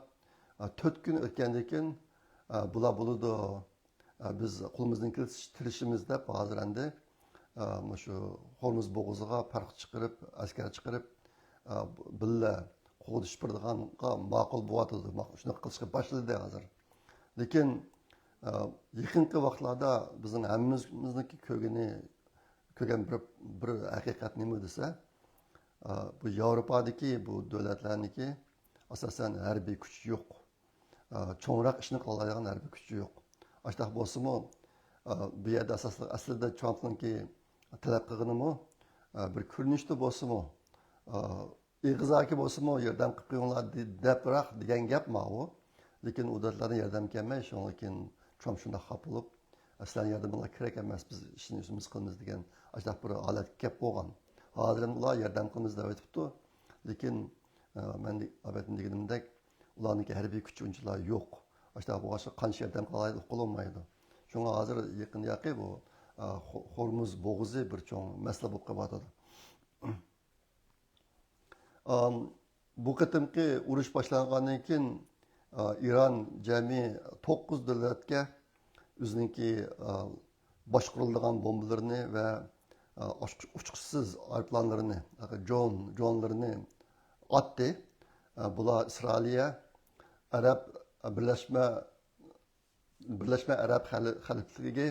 تۆت كۈن ئۆتكەندىن كېيىن، بۇلار بولىدۇ، بىز قولىمىزدىن كېلىشىچە تىرىشىمىز دەپ، ھازىر ئەمدى، مۇشۇ خورمۇز بوغۇزىغا پاراخوت چىقىرىپ، ئەسكەر چىقىرىپ، بىللە قوغدىشىپ بېرىدىغانغا ماقۇل بولۇۋاتىدۇ. ماق-، شۇنداق قىلىشقا باشلىدى ھازىر. لېكىن، ئە، يېقىنقى ۋاقىتلاردا بىزنىڭ ھەممىمىزنىڭكى كۆرگىنى، كۆرگەن بىر، بىر ھەقىقەت نېمە دېسە، ئە، بۇ ياۋروپادىكى بۇ دۆلەتلەرنىڭكى ئاساسەن ھەربىي كۈچى يوق. ئە، چوڭراق ئىشنى قىلالايدىغان ھەربىي كۈچى يوق. ئاشۇنداق بولسىمۇ، ئە، بۇ يەردە ئاساسلىق، ئەسلىدە ترامپنىڭكى تەلەپ قىلغىنىمۇ، ئە، بىر كۆرۈنۈشتە بولسىمۇ، ئە، ئېغىزاكى بولسىمۇ، ياردەم قىلىپ قويۇڭلار دە-، دەپراق دېگەن گەپ ماۋۇ. لېكىن ئۇ دۆلەتلەردىن ياردەم كەلمەي، شۇنىڭدىن كېيىن ترامپ شۇنداق خاپا بولۇپ، سىلەرنىڭ ياردىمىڭلار كېرەك ئەمەس، بىز ئىشنى ئۆزىمىز قىلىمىز دېگەن ئاشۇنداق بىر ھالەتكە كەپ بولغان. ھازىر ئەمدى ئۇلار ياردەم قىلىمىز دەۋېتىپتۇ. لېكىن، ئە، مەن دە-، ئابەتتىن دېگىنىمدەك، ئۇلارنىڭكى ھەربىي كۈچى ئۇنچىلا يوق. ئاشۇنداق بولغاچقا قانچە ياردەم قىلالايدۇ، قىلالمايدۇ. شۇڭا ھازىر يېقىن ياقى بۇ، ئە، خو-، خورمۇز بوغۇزى بىر چوڭ مەسىلە بولۇپ قېلىۋاتىدۇ. ئام، بۇ قېتىمقى ئۇرۇش باشلانغاندىن كېيىن، ئا، ئىران جەمئىي توققۇز دۆلەتكە ئۆزىنىڭكى، ئا، باشقۇرۇلىدىغان بومبىلىرىنى ۋە، ئا، ئۇچ-، ئۇچقۇچىسىز ئايروپىلانلىرىنى، ياكى درون، درونلىرىنى ئاتتى. ئا، بۇلار ئىسرائىلىيە، ئەرەب بىرلەشمە بىرلەشمە ئەرەب خەلىپىلىكى،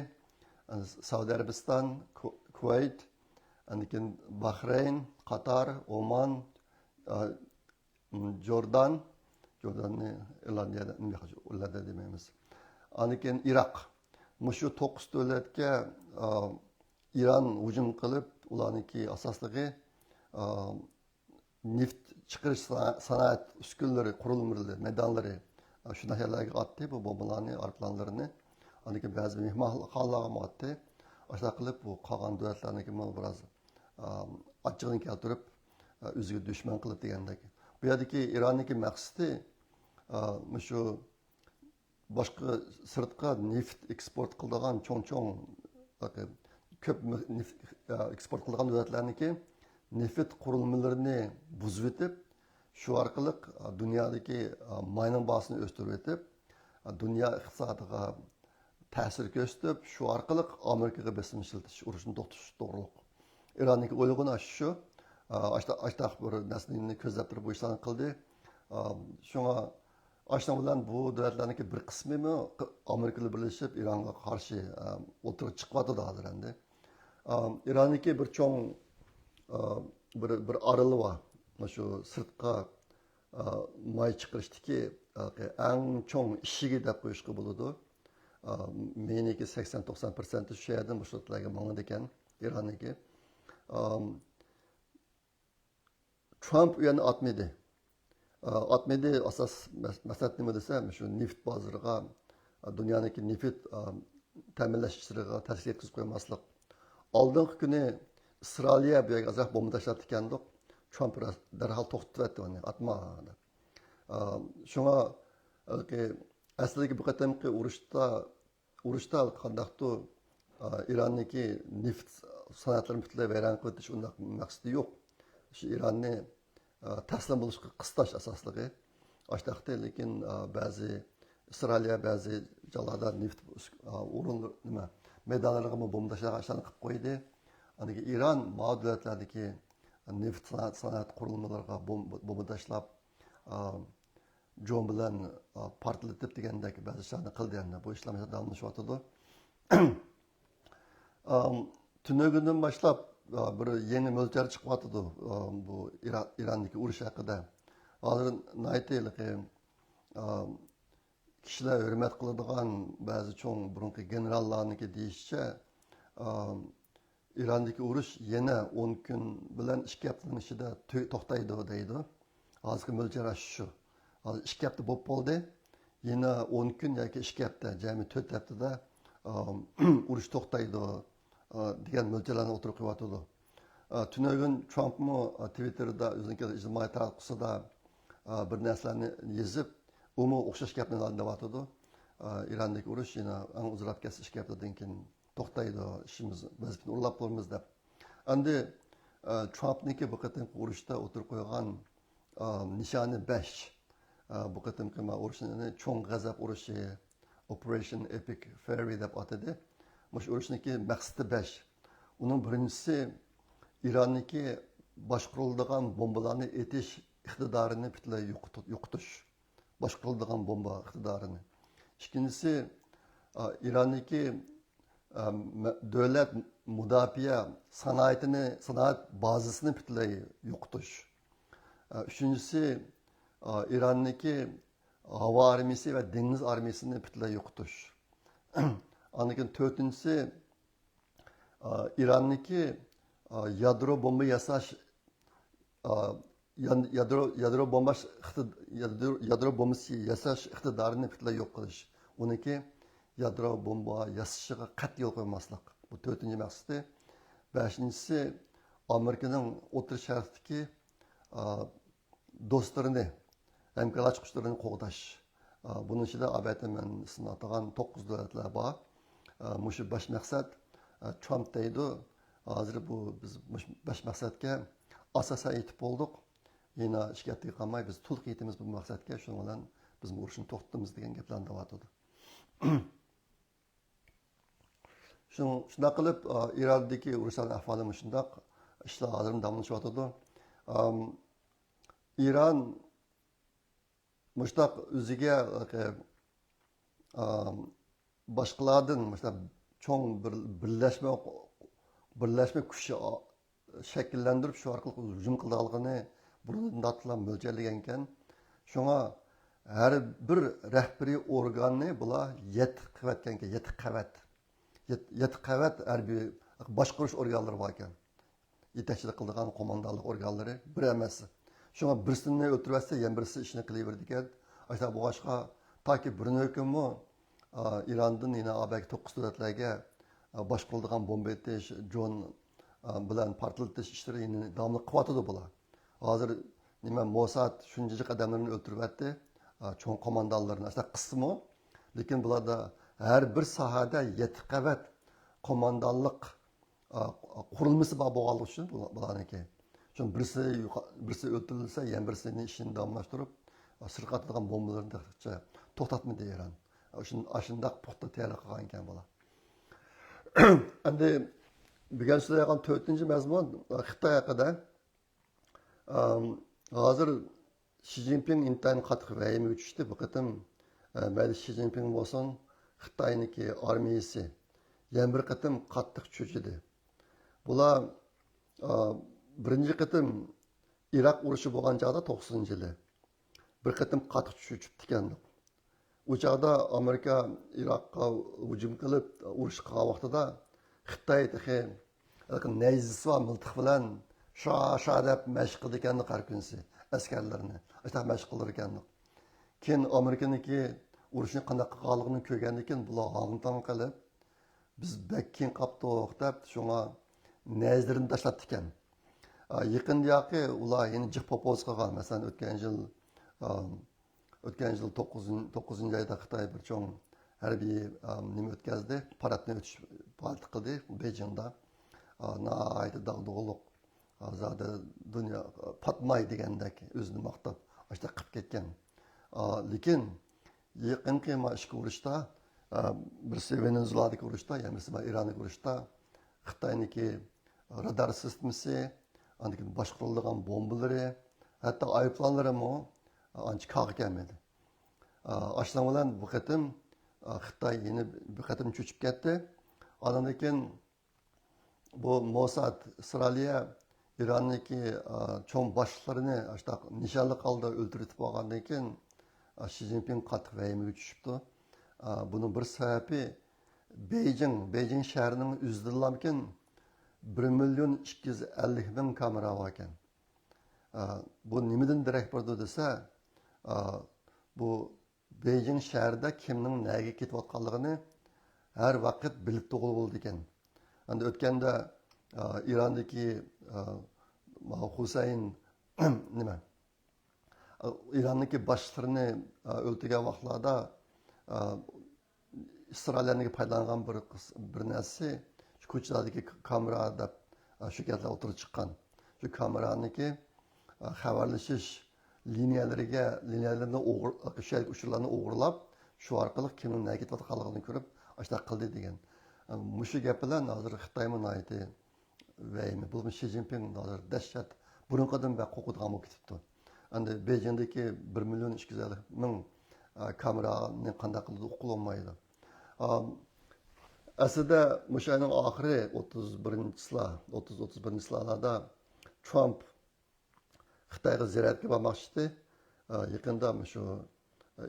سەئۇدى ئەرەبىستان، كۇ-، كۇۋەيت، ئاندىن كېيىن باھرەين، قاتار، ئومان، جوردان، جورداننى ئىرلاندىيە، ئىرلاندىيە دېمەيمىز. ئاندىن كېيىن ئىراق. مۇشۇ توققۇز دۆلەتكە ئىران ھۇجۇم قىلىپ، ئۇلارنىڭكى ئاساسلىقى نېفىت چىقىرىش سانا-، سانائەت ئۈسكۈنىلىرى، قۇرۇلمىلىرى، مەيدانلىرى، شۇنداق يەرلەرگە ئاتتى بۇ بومبىلارنى، ئايروپىلانلىرىنى. ئاندىن كېيىن بەزى مېھمانخانىلارغىمۇ ئاتتى. ئاشۇنداق قىلىپ، بۇ قالغان دۆلەتلەرنىڭكىمۇ بىراز، ئا، ئاچچىقىنى كەلتۈرۈپ، ئا، ئۆزىگە دۈشمەن قىلىپ دېگەندەك. بۇ يەردىكى ئىراننىڭكى مەقسىتى، ئا، مۇشۇ باشقا سىرتقا نېفىت ئېكسپورت قىلىدىغان چوڭ-چوڭ، كۆپ نېفىت ئېكسپورت قىلىدىغان دۆلەتلەرنىڭكى نېفىت قۇرۇلمىلىرىنى بۇزۇۋېتىپ، شۇ ئارقىلىق دۇنيادىكى ماينىڭ باھاسىنى ئۆستۈرۈۋېتىپ، دۇنيا ئىقتىسادىغا تەسىر كۆرسىتىپ، شۇ ئارقىلىق ئامېرىكىغا بېسىم ئىشلىتىش ئۇرۇشىنى توختىتىش توغرۇلۇق. ئىراننىڭكى ئويلىغىنى ئاشۇ شۇ. ئاشتا-، ئاشتاق بىر نەرسىنى كۆزلەپ تۇرۇپ بۇ ئىشلارنى قىلدى. شۇڭا ئاشۇنىڭ بىلەن بۇ دۆلەتلەرنىڭكى بىر قىسمىمۇ ئامېرىكا بىلەن بىرلىشىپ ئىرانغا قارشى، ئا، ئوتتۇرىغا چىقىۋاتىدۇ ھازىر ئەمدى. ئا، ئىراننىڭكى بىر چوڭ، ئا، بىر، بىر ئارىلى بار. مۇشۇ سىرتقا، ئا، ماي چىقىرىشتىكى، ئا، ئەڭ چوڭ ئىشىكى دەپ قويۇشقا بولىدۇ. ئا، مېيىنىڭكى سەكسەن توقسان پىرسەنتى شۇ يەردىن مۇشۇ سىرتلارغا ماڭىدىكەن، ئىراننىڭكى. ئا، ترامپ ئۇ يەرنى ئاتمىدى. ئا، ئاتمىدى، ئاساس مەس-، مەقسەت نېمە دېسە، شۇ نېفىت بازىرىغا، ئا، دۇنيانىڭكى نېفىت، ئا، تەمىنلەش ئىشلىرىغا تەسىر يەتكۈزۈپ قويماسلىق. ئالدىنقى كۈنى ئىسرائىلىيە بۇ يەرگە ئازراق بومبا تاشلاپتىكەندۇق. ترامپ راست-، دەرھال توختىتىۋەتتى ئۇنى، ئاتما دەپ. ئا، شۇڭا، ھېلىقى ئەسلىدىكى بۇ قېتىمقى ئۇرۇشتا ئۇرۇشتا قانداقتۇ، ئا، ئىراننىڭكى نېفىت سانائەتلىرىنى پۈتۈنلەي ۋەيران قىلىۋېتىش ئۇنداق مەقسىتى يوق. شۇ ئىراننى، ئا، تەسلىم بولۇشقا قىستاش ئاساسلىقى. ئاشتاقتى، لېكىن، ئا، بەزى ئىسرائىلىيە بەزى جايلاردا نېفىت، ئا، ئورۇن، نېمە، مەيدانلىرىغىمۇ بومبا تاشلىغان ئىشلارنى قىلىپ قويدى. ئاندىن كېيىن ئىران ماۋۇ دۆلەتلەردىكى نېفىت سانائەت، سانائەت قۇرۇلمىلىرىغا بوم-، بومبا تاشلاپ، ئا، جون بىلەن، ئا، پارتلىتىپ دېگەندەك بەزى ئىشلارنى قىلدى ئەمدى. بۇ ئىشلار داۋاملىشىۋاتىدۇ. ئام، تۈنۈگۈندىن باشلاپ، ئا، بىر يېڭى مۆلچەر چىقىۋاتىدۇ، ئا، بۇ ئىرا-، ئىراندىكى ئۇرۇش ھەققىدە. ھازىر ناھايىتى ھېلىقى، ئا، كىشىلەر ھۆرمەت قىلىدىغان بەزى چوڭ بۇرۇنقى گېنېراللارنىڭكى دېيىشىچە، ئا، ئىراندىكى ئۇرۇش يەنە ئون كۈن بىلەن ئىككى ھەپتىنىڭ ئىچىدە تۈ-، توختايدۇ دەيدۇ. ھازىرقى مۆلچەر ئاشۇ شۇ. ھازىر ئىككى ھەپتە بولۇپ بولدى. يەنە ئون كۈن ياكى ئىككى ھەپتە، جەمئىي تۆت ھەپتىدە، ئا، ئۇرۇش توختايدۇ، ئا، دېگەن مۆلچەرلەرنى ئوتتۇرىغا قويۇۋاتىدۇ. ئا، تۈنۈگۈن ترامپمۇ، ئا، تىۋىتتېردا ئۆزىنىڭكى ئىجتىمائىي تاراتقۇسىدا، ئا، بىر نەرسىلەرنى يېزىپ، ئۇمۇ ئوخشاش گەپنى دەۋاتىدۇ. ئا، ئىراندىكى ئۇرۇش يەنە ئەڭ ئۇزىراپ كەتسە ئىككى ھەپتىدىن كېيىن توختايدۇ، ئىشىمىز، ۋەزىپىنى ئورۇنلاپ تۇرىمىز دەپ. ئەمدى، ئە، ترامپنىڭكى بۇ قېتىمقى ئۇرۇشتا ئوتتۇرىغا قويغان، ئە، نىشانى بەش. ئە، بۇ قېتىمقى ما ئۇرۇشنى چوڭ غەزەپ ئۇرۇشى، ئوپېراتسىيون ئېپىك فيۇرى دەپ ئاتىدى. مۇشۇ ئۇرۇشنىڭكى مەقسىتى بەش. ئۇنىڭ بىرىنچىسى ئىراننىڭكى باشقۇرۇلىدىغان بومبىلارنى ئېتىش ئىقتىدارىنى پۈتۈنلەي يوقىتىپ-، يوقىتىش. باشقۇرۇلىدىغان بومبا ئىقتىدارىنى. ئىككىنچىسى، ئا، ئىراننىڭكى، ئا، مە-، دۆلەت مۇداپىئە سانائىتىنى، سانائەت بازىسىنى پۈتۈنلەي يوقىتىش. ئا، ئۈچىنچىسى، ئا، ئىراننىڭكى ھاۋا ئارمىيىسى ۋە دېڭىز ئارمىيىسىنى پۈتۈنلەي يوقىتىش. ئاندىن كېيىن تۆتىنچىسى، ئا، ئىراننىڭكى، ئا، يادرو بومبا ياساش، ئا، يان-، يادرو، يادرو بومباش ئىقتىد-، يادرو، يادرو بومبىسى ياساش ئىقتىدارىنى پۈتۈنلەي يوق قىلىش. ئۇنىڭكى يادرو بومبا ياسىشىغا قەتئىي يول قويماسلىق. بۇ تۆتىنچى مەقسىتى. بەشىنچىسى، ئامېرىكىنىڭ ئوتتۇرا شەرقتىكى، ئا، دوستلىرىنى، ھەمكارلاشقۇچىلىرىنى قوغداش. ئا، بۇنىڭ ئىچىدە ئابەتە مەن ئىسمىنى ئاتىغان توققۇز دۆلەتلەر بار. ئا، مۇشۇ بەش مەقسەت، ئا، ترامپ دەيدۇ. ھازىر بۇ بىز مۇشۇ بەش مەقسەتكە ئاساسەن يېتىپ بولدۇق. يەنە ئىككى ھەپتىگە قالماي بىز تولۇق يېتىمىز بۇ مەقسەتكە. شۇنىڭ بىلەن بىز بۇ ئۇرۇشنى توختىتىمىز دېگەن گەپلەرنى دەۋاتىدۇ. شۇ-، شۇنداق قىلىپ، ئا، ئىراندىكى ئۇرۇشلارنىڭ ئەھۋالى مۇشۇنداق. ئىشلار ھازىرمۇ داۋاملىشىۋاتىدۇ. ئام، ئىران مۇشۇنداق ئۆزىگە، ئا، باشقىلاردىن مۇشۇنداق چوڭ بىر بىرلەشمە، بىرلەشمە كۈچى، ئا، شەكىللەندۈرۈپ، شۇ ئارقىلىق ھۇجۇم قىلىدىغانلىقىنى بۇرۇندىن تارتىپلا مۆلچەرلىگەنىكەن. شۇڭا ھەر بىر رەھبىرىي ئورگاننى بۇلار يەتتە قەۋەتكەنكەن، يەتتە قەۋەت. يەت-، يەتتە قەۋەت ھەربىي باشقۇرۇش ئورگانلىرى باركەن. يېتەكچىلىك قىلىدىغان قوماندانلىق ئورگانلىرى بىر ئەمەس. شۇڭا بىرسىنى ئۆلتۈرۈۋەتسە، يەنە بىرسى ئىشىنى قىلىۋېرىدىكەن. ئاشۇنداق بولغاچقا، تاكى بىرنى ھۆكۈممۇ، ئا، ئىراندىن يەنە ئا بەكى توققۇز دۆلەتلەرگە، باشقۇرۇلىدىغان بومبا ئېتىش، درون، ئا، بىلەن پارتلىتىش ئىشلىرى يەنە داۋاملىق قىلىۋاتىدۇ بۇلار. ھازىر نېمە، موساد شۇنچىلىك ئادەملەرنى ئۆلتۈرۈۋەتتى، ئا، چوڭ قوماندانلىرىنى ئاشۇنداق قىلسىمۇ، لېكىن بۇلاردا ھەر بىر ساھەدە يەتتە قەۋەت قوماندانلىق، ئا، قۇرۇلمىسى بار بولغانلىقى ئۈچۈن بۇلا-، بۇلارنىڭكى. شۇ بىرسى يوقا-، بىرسى ئۆلتۈرۈلسە، يەنە بىرسىنىڭ ئىشىنى داۋاملاشتۇرۇپ، ئا، سىرتقا ئاتىدىغان بومبىلىرىنى تېخىچە توختاتمىدى ئىران. شۇن-، ئاشۇنداق پۇختا تەييارلىق قىلغان ئىكەن بۇلار. ئەمدى بۈگۈن سۆزلەيدىغان تۆتىنچى مەزمۇن خىتاي ھەققىدە. ئام، ھازىر شى جىنپىڭ ئىنتايىن قاتتىق ۋەھىمىگە چۈشتى. بۇ قېتىم، ئە، مەيلى شى جىنپىڭ بولسۇن، خىتاينىڭكى ئارمىيىسى يەنە بىر قېتىم قاتتىق چۆچۈدى. بۇلار، ئا، بىرىنچى قېتىم ئىراق ئۇرۇشى بولغان چاغدا، توقسىنىنچى يىلى بىر قېتىم قاتتىق چۆچۈپتىكەن. ئۇ چاغدا ئامېرىكا ئىراققا ھۇجۇم قىلىپ، ئۇرۇش قىلغان ۋاقتىدا خىتاي تېخى ھېلىقى نەيزىسى بار مىلتىق بىلەن شا، شا دەپ مەشىق قىلىدىكەن ھەر كۈنسى ئەسكەرلىرىنى. ئاشۇنداق مەشىق قىلىدىكەن. كېيىن ئامېرىكىنىڭكى ئۇرۇشنى قانداق قىلغانلىقىنى كۆرگەندىن كېيىن بۇلار ھاڭ-تاڭ قېلىپ، «بىز بەك كېيىن قاپتۇق» دەپ، شۇڭا نەيزىلىرىنى تاشلاپتىكەن. ئا، يېقىندىياقى ئۇلار يەنە جىق پوپوز قىلغان. مەسىلەن، ئۆتكەن يىل، ئا، ئۆتكەن يىل توققۇزىنچى، توققۇزىنچى ئايدا خىتاي بىر چوڭ ھەربىي، ئا، نېمە ئۆتكەزدى، پاراتنى ئۆتۈش، پائالىيەت قىلدى بېيجىڭدا. ئا، ناھايىتى داغدۇغىلىق، ئا، زادى دۇنيا پاتماي دېگەندەك ئۆزىنى ماختاپ، ئاشۇنداق قىلىپ كەتكەن. ئا، لېكىن يېقىنقى ما ئىككى ئۇرۇشتا، ئا، بىرسى ۋېنېزۇېلادىكى ئۇرۇشتا، يەنە بىرسى ما ئىراندىكى ئۇرۇشتا خىتاينىڭكى رادار سىستېمىسى، ئاندىن كېيىن باشقۇرۇلىدىغان بومبىلىرى، ھەتتا ئايروپىلانلىرىمۇ ئانچە كارغا كەلمىدى. ئاشۇنىڭ بىلەن بۇ قېتىم خىتاي يەنە بىر قېتىم چۆچۈپ كەتتى. ئاندىن كېيىن بۇ موساد ئىسرائىلىيە ئىراندىكى چوڭ باشلىقلىرىنى ئاشۇنداق نىشانلىق ھالدا ئۆلتۈرۈۋېتىپ بولغاندىن كېيىن، شى جىنپىڭ قاتتىق ۋەھىمىگە چۈشۈپتۇ. بۇنىڭ بىر سەۋەبى، بېيجىڭ، بېيجىڭ شەھىرىنىڭ ئۆزىدىنلامكىن بىر مىليون ئىككى يۈز ئەللىك مىڭ كامېرا باركەن. ئا، بۇ نېمىدىن دېرەك بېرىدۇ دېسە، ئا، بۇ بېيجىڭ شەھىرىدە كىمنىڭ نەگە كېتىۋاتقانلىقىنى ھەر ۋاقىت بىلىپ تۇرغىلى بولىدىكەن. ئەمدى ئۆتكەندە، ئا، ئىراندىكى، ئا، ماۋۇ خۇسەين، نېمە، ئا، ئىراندىكى باشلىقلىرىنى، ئا، ئۆلتۈرگەن ۋاقىتلاردا، ئا، ئىسرائىلىيەنىڭكى پايدىلانغان بىر قىس-، بىر نەرسىسى، شۇ كوچىلاردىكى ك-، كامېرا دەپ، ئا، شۇ گەپلەر ئوتتۇرىغا چىققان. شۇ كامېرانىڭكى، ئا، خەۋەرلىشىش لىنىيەلىرىگە، لىنىيەلىرىنى ئوغرى-، شۇ يەردىكى ئۇچۇرلارنى ئوغرىلاپ، شۇ ئارقىلىق كىمنىڭ نەگە كېتىۋاتقانلىقىنى كۆرۈپ، ئاشۇنداق قىلدى دېگەن. ئا، مۇشۇ گەپ بىلەن ھازىر خىتايمۇ ناھايىتى ۋەھىمە. بۇ شى جىنپىڭ ھازىر دەھشەت، بۇرۇنقىدىن بەك قورقىدىغان بولۇپ كېتىپتۇ. ئەمدى بېيجىڭدىكى بىر مىليون ئىككى يۈز ئەللىك مىڭ، ئا، كامېرانى قانداق قىلىدۇ، ئۇققىلى بولمايدۇ. ئا، ئەسلىدە مۇشۇ ئاينىڭ ئاخىرى ئوتتۇز بىرىنچى چىسلا، ئوتتۇز، ئوتتۇز بىرىنچى چىسلاlarda ترامپ خىتايغا زىيارەتكە بارماقچى ئىدى. ئا، يېقىندا مۇشۇ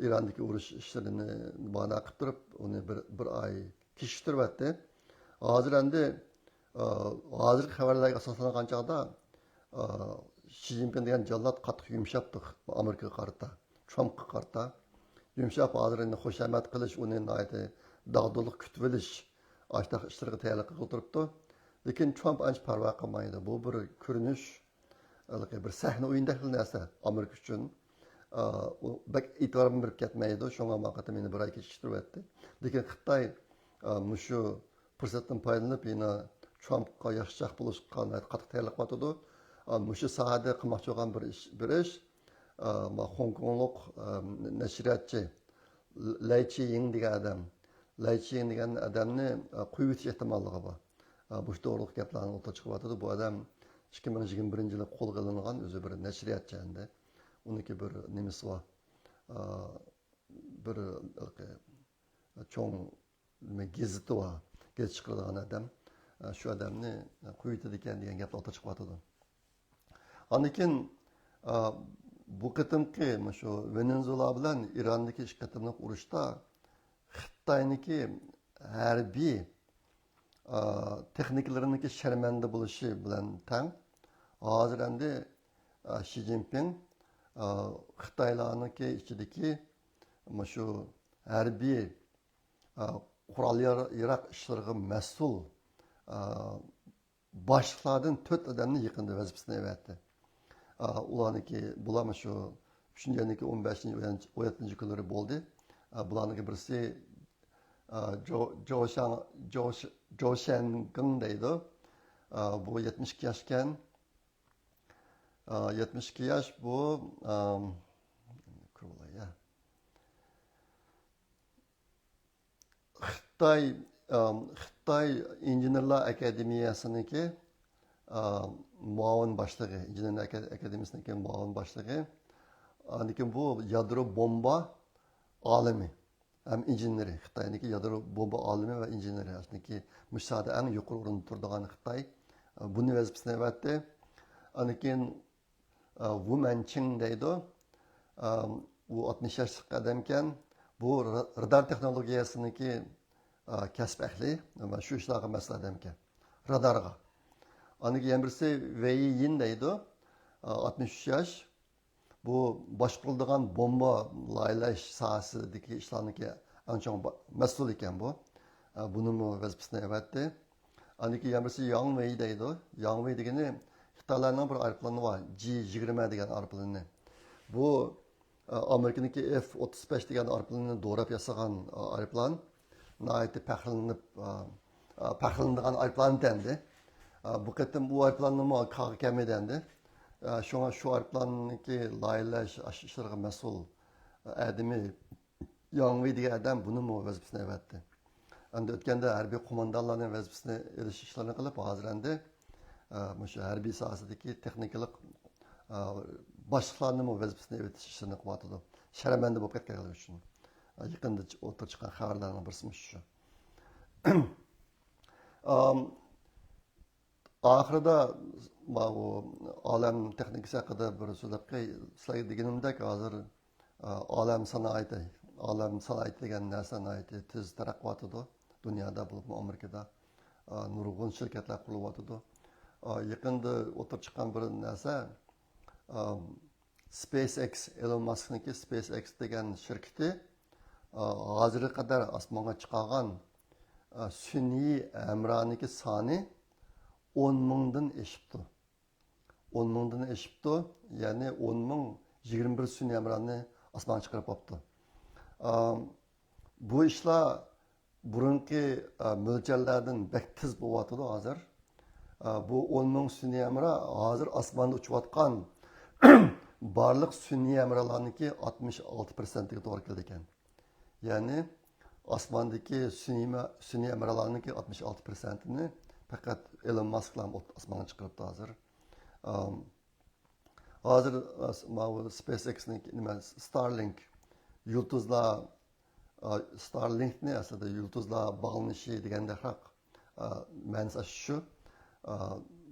ئىراندىكى ئۇرۇش ئىشلىرىنى باھانە قىلىپ تۇرۇپ، ئۇنى بىر، بىر ئاي كېچىكتۈرۈۋەتتى. ھازىر ئەمدى، ئا، ھازىرقى خەۋەرلەرگە ئاساسلانغان چاغدا، ئا، شى جىنپىڭ دېگەن جاللات قاتتىق يۇمشاپتۇ ئامېرىكىغا قارىتا، ترامپقا قارىتا. يۇمشاپ، ھازىر ئەمدى خۇشامەت قىلىش، ئۇنى ناھايىتى داغدۇغىلىق كۈتۈۋېلىش، ئاشۇنداق ئىشلىرىغا تەييارلىق قىلىپ تۇرۇپتۇ. لېكىن ترامپ ئانچە پەرۋا قىلمايدۇ. بۇ بىر كۆرۈنۈش، ھېلىقى بىر سەھنە ئويۇنىدەك نەرسە ئامېرىكا ئۈچۈن. ئا، ئۇ بەك ئېتىبارمۇ بېرىپ كەتمەيدۇ، شۇڭا ماقۇل دەپ مېنى بىر ئاي كېچىكتۈرۈۋەتتى. لېكىن خىتاي، ئا، مۇشۇ پۇرسەتتىن پايدىلىنىپ يەنە ترامپقا ياخشىچاق بولۇشقا ناھايىتى قاتتىق تەييارلىق قىلىۋاتىدۇ. ئا، مۇشۇ ساھەدە قىلماقچى بولغان بىر ئىش، بىر ئىش، ئا، ما خوڭكوڭلۇق، ئا، نەشرىياتچى لەي چىيىڭ دېگەن ئادەم، لەي چىيىڭ دېگەن ئادەمنى، ئا، قويۇۋېتىش ئېھتىماللىقى بار. ئا، مۇشۇ توغرىلىق گەپلەرنى ئوتتۇرىغا چىقىرىۋاتىدۇ. بۇ ئادەم ئىككى مىڭ يىگىرمە بىرىنچى يىلى قولغا ئېلىنغان، ئۆزى بىر نەشرىياتچى ئەمدى. ئۇنىڭكى بىر نېمىسى بار. ئا، بىر، ھېلىقى، چوڭ نېمە، گېزىتى بار. گېزىت چىقىرىدىغان ئادەم. ئا، شۇ ئادەمنى قويۇۋېتىدىكەن دېگەن گەپلەر ئوتتۇرىغا چىقىۋاتىدۇ. ئاندىن كېيىن، ئا، بۇ قېتىمقى مۇشۇ ۋېنېزۇېلا بىلەن ئىراندىكى ئىككى قېتىملىق ئۇرۇشتا خىتاينىڭكى ھەربىي، ئا، تېخنىكىلىرىنىڭكى شەرمەندە بولۇشى بىلەن تەڭ، ھازىر ئەمدى، ئا، شى جىنپىڭ، ئا، خىتايلارنىڭكى ئىچىدىكى مۇشۇ ھەربىي، ئا، قورال يار- ياراق ئىشلىرىغا مەسئۇل، ئا، باشلىقلاردىن تۆت ئادەمنى يېقىندا ۋەزىپىسىدىن ئەۋەتتى. ئا، ئۇلارنىڭكى، بۇلارمۇ شۇ ئۈچىنچى ئاينىڭكى ئون بەشىنچى، ئون يەتتىنچى كۈنلىرى بولدى. ئا، بۇلارنىڭكى بىرسى، ئا، جو، جو شاڭ، جو، جو شەنگېڭ دەيدۇ. ئا، بۇ يەتمىش ئىككى ياشكەن. ئا، يەتمىش ئىككى ياش بۇ، ئام، كۆرۈۋالاي، يا. خىتاي، ئام، خىتاي ئىنژېنېرلار ئاكادېمىيەسىنىڭكى، ئام، مۇئاۋىن باشلىقى، ئىنژېنېرلار ئاكا-، ئاكادېمىيەسىنىڭكى مۇئاۋىن باشلىقى. ئاندىن كېيىن بۇ يادرو بومبا ئالىمى ھەم ئىنژېنېرى، خىتاينىڭكى يادرو بومبا ئالىمى ۋە ئىنژېنېرى، ئەسلىدىكى مۇشۇ ساھەدە ئەڭ يۇقىرى ئورۇندا تۇرىدىغان خىتاي، بۇنى ۋەزىپىسىنى ئەۋەتتى. ئاندىن كېيىن، ۋۇ مەنچىڭ دەيدۇ. ئۇ ئاتمىش ياشلىق ئادەمكەن. بۇ را-، رادار تېخنولوگىيەسىنىڭكى، كەسىپ ئەھلى، شۇ ئىشلارغا مەسئۇل ئادەمكەن. رادارغا. ئاندىن كېيىن يەنە بىرسى ۋېي يىن دەيدۇ. ئاتمىش ئۈچ ياش. بۇ باشقۇرۇلىدىغان بومبا لايىھەلەش ساھەسىدىكى ئىشلارنىڭكى ئەڭ چوڭ با-، مەسئۇل ئىكەن بۇ. ئە، بۇنىمۇ ۋەزىپىسىنى ئەۋەتتى. ئاندىن كېيىن يەنە بىرسى ياڭ ۋېي دەيدۇ. ياڭ ۋېي دېگىنى خىتايلارنىڭ بىر ئايروپىلانى بار، جى يىگىرمە دېگەن ئايروپىلىنى. بۇ، ئە، ئامېرىكىنىڭكى ئېف ئوتتۇز بەش دېگەن ئايروپىلىنىنى دوراپ ياسىغان، ئە، ئايروپىلان. ناھايىتى پەخىرلىنىپ، ئە، ئە، پەخىرلىنىدىغان ئايروپىلان ئىكەن. ئە، بۇ قېتىم بۇ ئايروپىلاننىمۇ كاغا كەلمىدى ئەمدى. ئە، شۇڭا شۇ ئايروپىلاننىڭكى لايىھەلەش، ئاشۇ ئىشلارغا مەسئۇل، ئە، ئادىمى ياڭ ۋېي دېگەن ئادەم بۇنىمۇ ۋەزىپىسىنى ئەۋەتتى. ئەمدى ئۆتكەندە ھەربىي قوماندانلارنىڭ ۋەزىپىسىنى ئېلىش ئىشلىرىنى قىلىپ، ھازىر ئەمدى، ئە، مۇشۇ ھەربىي ساھەسىدىكى تېخنىكىلىق، ئە، باشلىقلارنىمۇ ۋەزىپىسىنى ئېۋېتىش ئىشلىرىنى قىلىۋاتىدۇ. شەرمەندە بولۇپ كەتكەنلىكى ئۈچۈن. ئە، يېقىندا چى-، ئوتتۇرىغا چىققان خەۋەرلەرنىڭ بىرسىمۇ شۇ. ئام، ئاخىرىدا ماۋۇ ئالەم تېخنىكىسى ھەققىدە بىر سۆزلەپ قوياي. سىلەرگە دېگىنىمدەك، ھازىر، ئا، ئالەم سانائىتى، ئالەم سانائىتى دېگەن نەرسە ناھايىتى تېز تەرەققىي قىلىۋاتىدۇ. دۇنيادا، بولۇپمۇ ئامېرىكىدا، ئا، نۇرغۇن شىركەتلەر قۇرۇلۇۋاتىدۇ. ئا، يېقىندا ئوتتۇرىغا چىققان بىر نەرسە، ئا، سپېيس ئېكس، ئېلون ماسكنىڭكى سپېيس ئېكس دېگەن شىركىتى، ئا، ھازىرغا قەدەر ئاسمانغا چىقارغان، ئا، سۈنئىي ھەمراھنىڭكى سانى ئون مىڭدىن ئېشىپتۇ. ئون مىڭدىن ئېشىپتۇ، يەنى ئون مىڭ يىگىرمە بىر سۈنئىي ھەمراھنى ئاسمانغا چىقىرىپ بوپتۇ. ئا، بۇ ئىشلار بۇرۇنقى، ئە، مۆلچەرلەردىن بەك تېز بولۇۋاتىدۇ ھازىر. ئە، بۇ ئون مىڭ سۈنئىي ھەمراھ ھازىر ئاسماندا ئۇچۇۋاتقان بارلىق سۈنئىي ھەمراھلارنىڭكى ئاتمىش ئالتە پىرسەنتىگە توغرا كېلىدىكەن. يەنى ئاسماندىكى سۈنئىي مە-، سۈنئىي ھەمراھلارنىڭكى ئاتمىش ئالتە پىرسەنتىنى پەقەت ئېلون ماسكلا ئاسمانغا چىقىرىپتۇ ھازىر. ئام، ھازىر، ئاس-، ماۋۇ سپېيس ئېكسنىڭ نېمە، ستارلىنك، يۇلتۇزلار، ئا، ستارلىنكنى ئەسلىدە يۇلتۇزلار باغلىنىشى دېگەندەكرەك، ئا، مەنىسى ئاشۇ شۇ. ئا،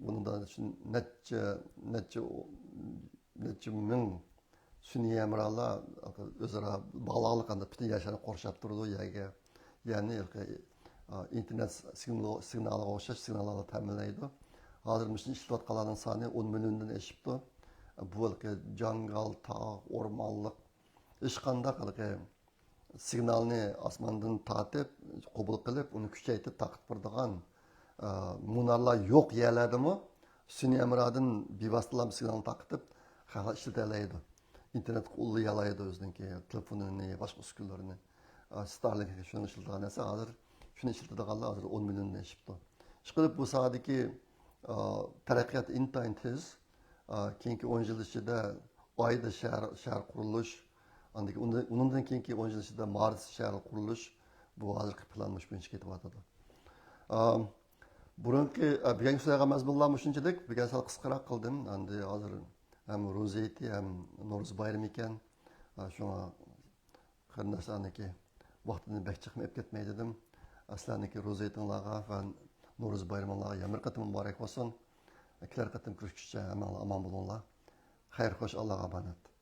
بۇنىڭدا شۇ نەچچە، نەچچە، نەچچە مىڭ سۈنئىي ھەمراھلار ئۆزئارا باغلانغانلىقى پۈتۈن يەر شارىنى قورشاپ تۇرىدۇ يەرگە. يەنى ھېلىقى، ئا، ئىنتېرنېت سىگنال-، سىگنالىغا ئوخشاش سىگناللارنى تەمىنلەيدۇ. ھازىر مۇشۇنى ئىشلىتىۋاتقانلارنىڭ سانى ئون مىليوندىن ئېشىپتۇ. بۇ ھېلىقى جاڭگال، تاغ، ئورمانلىق، ھېچقانداق ھېلىقى سىگنالنى ئاسماندىن تارتىپ، قوبۇل قىلىپ، ئۇنى كۈچەيتىپ تارقىتىپ بېرىدىغان، ئا، مۇنارلار يوق يەرلەردىمۇ سۈنئىي ھەمراھدىن بىۋاسىتە سىگنالنى تارقىتىپ، خەلقلەر ئىشلىتەلەيدۇ. ئىنتېرنېتقا ئۇلايالايدۇ ئۆزىنىڭكى تېلېفونىنى، باشقا ئۈسكۈنىلىرىنى. ئا، ستارلىنك شۇنى ئىشلىتىدىغان نەرسە، ھازىر شۇنى ئىشلىتىدىغانلار ھازىر ئون مىليوندىن ئېشىپتۇ. ئىشقىلىپ، بۇ ساھەدىكى، ئا، تەرەققىيات ئىنتايىن تېز. ئا، كېيىنكى ئون يىل ئىچىدە ئايدا شەھەر، شەھەر قۇرۇلۇش، ئاندىن كېيىن ئۇنىڭ، ئۇنىڭدىن كېيىنكى ئون يىل ئىچىدە مارس شەھىرى قۇرۇلۇش، بۇ ھازىرقى پىلان مۇشۇ بويىچە كېتىۋاتىدۇ. ئا، بۇرۇنقى، ئا، بۈگۈنكى سۆزلەيدىغان مەزمۇنلار مۇشۇنچىلىك، بۈگۈن سەل قىسقىراق قىلدىم. ئەمدى ھازىر ھەم روزا ھېيتى، ھەم نورۇز بايرىمى ئىكەن. ئا، شۇڭا قېرىنداشلارنىڭكى ۋاقتىنى بەك چىقىم ئېلىپ كەتمەي دېدىم. سىلەرنىڭكى روزا ھېيتىڭلارغا ۋە نورۇز بايرىمىڭلارغا يەنە بىر قېتىم مۇبارەك بولسۇن. كېلەر قېتىم كۆرۈشكۈچە ھەممەڭلار ئامان بولۇڭلار. خەير خوش، ئاللاغا ئامانەت.